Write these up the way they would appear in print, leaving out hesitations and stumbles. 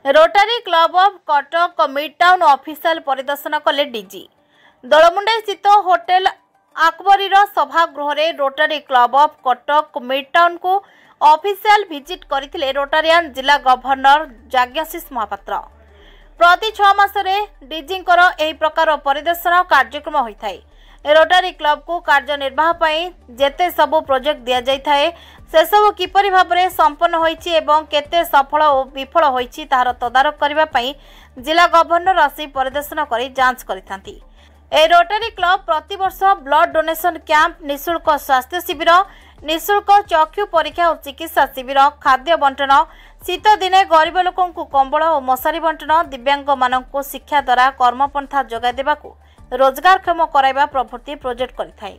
Rotary club of Cuttack mid town official ପରିଦର୍ଶନ କଲେ DG. Dolamundai ସ୍ଥିତ ହୋଟେଲ ଆକବରୀର ସଭାଗୃହରେ Rotary club of Cuttack mid ଟାଉନକୁ ଅଫିସିଆଲ ଭିଜିଟ୍ କରିଥିଲେ ରୋଟାରିଆନ ଜିଲ୍ଲା ଗଭର୍ଣ୍ଣର ଯାଜ୍ଞଶିଷ ମହାପାତ୍ର। ପ୍ରତି 6 ମାସରେ ଡିଜିଙ୍କର ଏହି ପ୍ରକାର ପରିଦର୍ଶନ କାର୍ଯ୍ୟକ୍ରମ ହୋଇଥାଏ। ରୋଟାରୀ କ୍ଲବକୁ କାର୍ଯ୍ୟନିର୍ବାହ ପାଇଁ ଯେତେ ସବୁ ପ୍ରୋଜେକ୍ଟ ଦିଆଯାଇଥାଏ, ସେସବୁ କିପରି ଭାବରେ ସମ୍ପନ୍ନ ହୋଇଛି ଏବଂ କେତେ ସଫଳ ଓ ବିଫଳ ହୋଇଛି, ତାହାର ତଦାରଖ କରିବା ପାଇଁ ଜିଲ୍ଲା ଗଭର୍ଣ୍ଣର ଆସି ପରିଦର୍ଶନ କରି ଯାଞ୍ଚ କରିଥାନ୍ତି। ଏହି ରୋଟାରୀ କ୍ଲବ ପ୍ରତିବର୍ଷ ବ୍ଲଡ ଡୋନେସନ କ୍ୟାମ୍ପ, ନିଃଶୁଳ୍କ ସ୍ୱାସ୍ଥ୍ୟ ଶିବିର, ନିଃଶୁଳ୍କ ଚକ୍ଷୁ ପରୀକ୍ଷା ଓ ଚିକିତ୍ସା ଶିବିର, ଖାଦ୍ୟ ବଣ୍ଟନ, ଶୀତ ଦିନେ ଗରିବ ଲୋକଙ୍କୁ କମ୍ବଳ ଓ ମଶାରୀ ବଣ୍ଟନ, ଦିବ୍ୟାଙ୍ଗମାନଙ୍କୁ ଶିକ୍ଷା ଦ୍ୱାରା କର୍ମପନ୍ଥା ଯୋଗାଇ ଦେବାକୁ ରୋଜଗାରକ୍ଷମ କରାଇବା ପ୍ରଭୃତି ପ୍ରୋଜେକ୍ଟ କରିଥାଏ।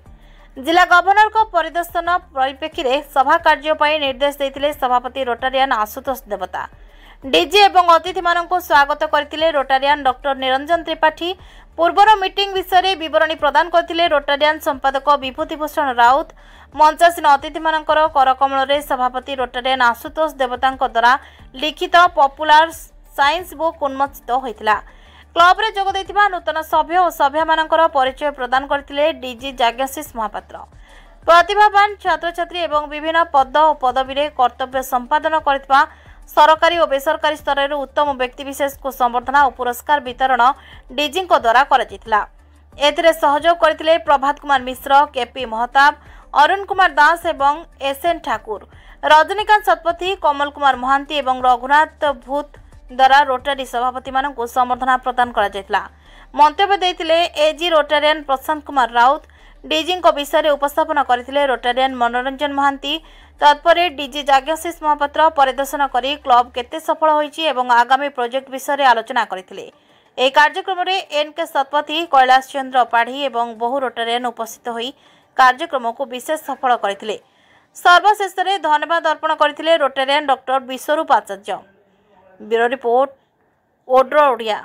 ଜିଲ୍ଲା ଗଭର୍ଣ୍ଣରଙ୍କ ପରିଦର୍ଶନ ପରିପ୍ରେକ୍ଷୀରେ ସଭା କାର୍ଯ୍ୟ ପାଇଁ ନିର୍ଦ୍ଦେଶ ଦେଇଥିଲେ ସଭାପତି ରୋଟାରିଆନ ଆଶୁତୋଷ ଦେବତା। ଡିଜି ଏବଂ ଅତିଥିମାନଙ୍କୁ ସ୍ୱାଗତ କରିଥିଲେ ରୋଟାରିଆନ ଡକ୍ଟର ନିରଞ୍ଜନ ତ୍ରିପାଠୀ। ପୂର୍ବର ମିଟିଂ ବିଷୟରେ ବିବରଣୀ ପ୍ରଦାନ କରିଥିଲେ ରୋଟାରିଆନ ସମ୍ପାଦକ ବିଭୂତି ଭୂଷଣ ରାଉତ। ମଞ୍ଚାସୀନ ଅତିଥିମାନଙ୍କର କରକମଳରେ ସଭାପତି ରୋଟାରିଆନ ଆଶୁତୋଷ ଦେବତାଙ୍କ ଦ୍ୱାରା ଲିଖିତ ପପୁଲାର ସାଇନ୍ସ ବୁକ୍ ଉନ୍ମୋଚିତ ହୋଇଥିଲା। କ୍ଲବରେ ଯୋଗ ଦେଇଥିବା ନୂତନ ସଭ୍ୟ ଓ ସଭ୍ୟାମାନଙ୍କର ପରିଚୟ ପ୍ରଦାନ କରିଥିଲେ ଡିଜି ଯାଜ୍ଞଶିଷ ମହାପାତ୍ର। ପ୍ରତିଭାବାନ ଛାତ୍ରଛାତ୍ରୀ ଏବଂ ବିଭିନ୍ନ ପଦ ଓ ପଦବୀରେ କର୍ତ୍ତବ୍ୟ ସମ୍ପାଦନ କରିଥିବା ସରକାରୀ ଓ ବେସରକାରୀ ସ୍ତରରେ ଉତ୍ତମ ବ୍ୟକ୍ତିବିଶେଷଙ୍କୁ ସମ୍ବର୍ଦ୍ଧନା ଓ ପୁରସ୍କାର ବିତରଣ ଡିଜିଙ୍କ ଦ୍ୱାରା କରାଯାଇଥିଲା। ଏଥିରେ ସହଯୋଗ କରିଥିଲେ ପ୍ରଭାତ କୁମାର ମିଶ୍ର, କେପି ମହତାବ, ଅରୁଣ କୁମାର ଦାସ ଏବଂ ଏସ୍ ଏନ୍ ଠାକୁର। ରଜନୀକାନ୍ତ ଶତପଥୀ, କମଲ କୁମାର ମହାନ୍ତି ଏବଂ ରଘୁନାଥ ଭୂତ ଦ୍ୱାରା ରୋଟାରୀ ସଭାପତିମାନଙ୍କୁ ସମ୍ବର୍ଦ୍ଧନା ପ୍ରଦାନ କରାଯାଇଥିଲା। ମନ୍ତବ୍ୟ ଦେଇଥିଲେ ଏଜି ରୋଟାରିଆନ ପ୍ରଶାନ୍ତ କୁମାର ରାଉତ। ଡିଜିଙ୍କ ବିଷୟରେ ଉପସ୍ଥାପନ କରିଥିଲେ ରୋଟାରିଆନ ମନୋରଞ୍ଜନ ମହାନ୍ତି। ତତ୍ପରେ ଡିଜି ଯାଜ୍ଞଶିଷ ମହାପାତ୍ର ପରିଦର୍ଶନ କରି କ୍ଲବ କେତେ ସଫଳ ହୋଇଛି ଏବଂ ଆଗାମୀ ପ୍ରୋଜେକ୍ଟ ବିଷୟରେ ଆଲୋଚନା କରିଥିଲେ। ଏହି କାର୍ଯ୍ୟକ୍ରମରେ ଏନ୍ କେ ଶତପଥୀ, କୈଳାସ ଚନ୍ଦ୍ର ପାଢ଼ୀ ଏବଂ ବହୁ ରୋଟାରିଆନ ଉପସ୍ଥିତ ହୋଇ କାର୍ଯ୍ୟକ୍ରମକୁ ବିଶେଷ ସଫଳ କରିଥିଲେ। ସର୍ବଶେଷରେ ଧନ୍ୟବାଦ ଅର୍ପଣ କରିଥିଲେ Rotarian doctor Biswaroop Acharya. Bureau report, ଓଡ୍ର ଓଡ଼ିଆ।